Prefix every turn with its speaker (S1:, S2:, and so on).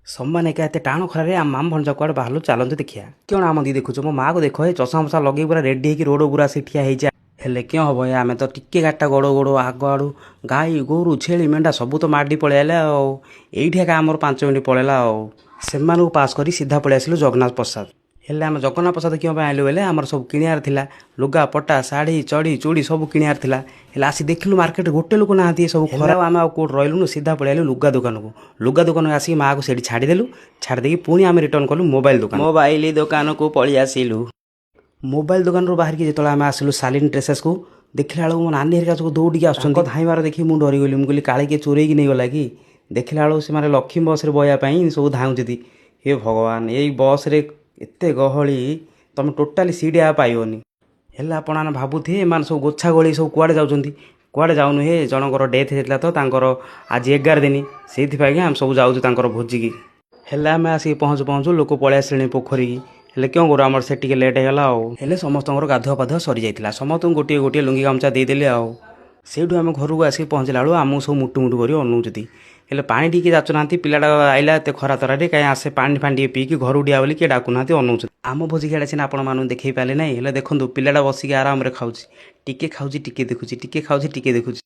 S1: ସମାନ ଏକା ଏତେ ଟାଣ ଖରାରେ ଆମ ମାମ ଭଣଜା କୁଆଡ଼େ ବାହାରିଲୁ, ଚାଲନ୍ତୁ ଦେଖିବା। କ'ଣ ଆମ ଦି ଦେଖୁଛ, ମୋ ମାଆକୁ ଦେଖ, ଏ ଚଷମା ଫସା ଲଗେଇ ପୁରା ରେଡି ହେଇକି ରୋଡ଼ ପୁରା ଆସି ଠିଆ ହେଇଛି। ହେଲେ କିଅଁ ହବ ଏ, ଆମେ ତ ଟିକେ ଗାଡ଼ିଟା ଗଡ଼ଉ ଗଡ଼ଉ ଆଗ ଆଡ଼ୁ ଗାଈ ଗୋରୁ ଛେଳି ମେଣ୍ଢା ସବୁ ତ ମାଡ଼ି ପଳେଇଆଇଲେ। ଆଉ ଏଇଠି ଏକା ଆମର 5 ମିନିଟ୍ ପଳେଇଲା। ଆଉ ସେମାନଙ୍କୁ ପାସ୍ କରି ସିଧା ପଳେଇ ଆସିଲୁ ଜଗନ୍ନାଥ ପ୍ରସାଦ। ହେଲେ ଆମେ ଜଗନ୍ନାଥ ପ୍ରସାଦ କିଅଁ ପାଇଁ ଆଇଲୁ ବୋଇଲେ, ଆମର ସବୁ କିଣିବାର ଥିଲା, ଲୁଗା ପଟା, ଶାଢ଼ୀ, ଚଡ଼ି, ଚୁଡ଼ି ସବୁ କିଣିବାର ଥିଲା। ହେଲେ ଆସି ଦେଖିଲୁ ମାର୍କେଟରେ ଗୋଟେ ଲୋକ ନାହାନ୍ତି। ଏ ସବୁ ଖରା, ଆମେ ଆଉ କୋଉଠି ରହିଲୁନୁ, ସିଧା ପଳେଇ ଆଇଲୁ ଲୁଗା ଦୋକାନକୁ। ଲୁଗା ଦୋକାନକୁ ଆସିକି ମାଆକୁ ସେଇଠି ଛାଡ଼ିଦେଲୁ। ଛାଡ଼ି ଦେଇକି ପୁଣି ଆମେ ରିଟର୍ନ କଲୁ ମୋବାଇଲ ଦୋକାନ। ମୋବାଇଲ ଦୋକାନକୁ ପଳେଇ ଆସିଲୁ। ମୋବାଇଲ ଦୋକାନରୁ ବାହାରିକି ଯେତେବେଳେ ଆମେ ଆସିଲୁ ସାଲିନ ଡ୍ରେସେସକୁ, ଦେଖିଲା ବେଳକୁ ମୋ ନାନୀ ହେରିକା ସବୁ ଦୌଡ଼ିକି ଆସୁଛନ୍ତି। ଧାଇଁବାର ଦେଖି ମୁଁ ଡରିଗଲି। ମୁଁ କହିଲି, କାଳେ କିଏ ଚୋରେଇକି ନେଇଗଲା କି? ଦେଖିଲା ବେଳକୁ ସେମାନେ ଲକ୍ଷ୍ମୀ ବସ୍ରେ ବସିବା ପାଇଁ ସବୁ ଧାଉଁଛନ୍ତି। ହେ ଭଗବାନ, ଏଇ ବସ୍ରେ ଏତେ ଗହଳି, ତମେ ଟୋଟାଲି ସିଟ୍ ଆଉ ପାଇବନି। ହେଲେ ଆପଣମାନେ ଭାବୁଥିବେ, ଏମାନେ ସବୁ ଗୋଛା ଗୋଳି ସବୁ କୁଆଡ଼େ ଯାଉଛନ୍ତି? କୁଆଡ଼େ ଯାଉନୁ ହେ, ଜଣଙ୍କର ଡେଥ୍ ହେଇଯାଇଥିଲା ତ ତାଙ୍କର ଆଜି 11 ଦିନ, ସେଇଥିପାଇଁ ଆମେ ସବୁ ଯାଉଛୁ ତାଙ୍କର ଭୋଜିକି। ହେଲେ ଆମେ ଆସିକି ପହଞ୍ଚୁ ପହଞ୍ଚୁ ଲୋକ ପଳେଇ ଆସିଲେଣି ପୋଖରୀକି। ହେଲେ କ'ଣ କରୁ, ଆମର ସେ ଟିକେ ଲେଟ୍ ହେଇଗଲା। ଆଉ ହେଲେ ସମସ୍ତଙ୍କର ଗାଧୁଆ ପାଧୁଆ ସରିଯାଇଥିଲା। ସମସ୍ତଙ୍କୁ ଗୋଟିଏ ଗୋଟିଏ ଲୁଙ୍ଗି ଗାମୁଛା ଦେଇଦେଲି। ଆଉ ସେଇଠୁ ଆମେ ଘରକୁ ଆସିକି ପହଞ୍ଚିଲା ବେଳକୁ ଆମକୁ ସବୁ ମୁଟୁ ମୁଟୁ କରି ଅନଉଛନ୍ତି। ହେଲେ ପାଣି ଟିକେ ଯାଚୁନାହାନ୍ତି। ପିଲାଟା ଆଇଲା ଏତେ ଖରା ତରାରେ, କାହିଁ ଆସେ ପାଣି ଫାଣି ଟିକେ ପିଇକି ଘରକୁ ଦିଆ ବୋଲି କିଏ ଡାକୁନାହାନ୍ତି, ଅନଉଛନ୍ତି। ଆମ ଭୋଜି ଖିଆଟା ସିନା ଆପଣମାନଙ୍କୁ ଦେଖେଇ ପାରିଲେ ନାହିଁ। ହେଲେ ଦେଖନ୍ତୁ, ପିଲାଟା ବସିକି ଆରାମରେ ଖାଉଛି। ଟିକେ ଖାଉଛି, ଟିକେ ଦେଖୁଛି, ଟିକେ ଖାଉଛି, ଟିକେ ଦେଖୁଛି।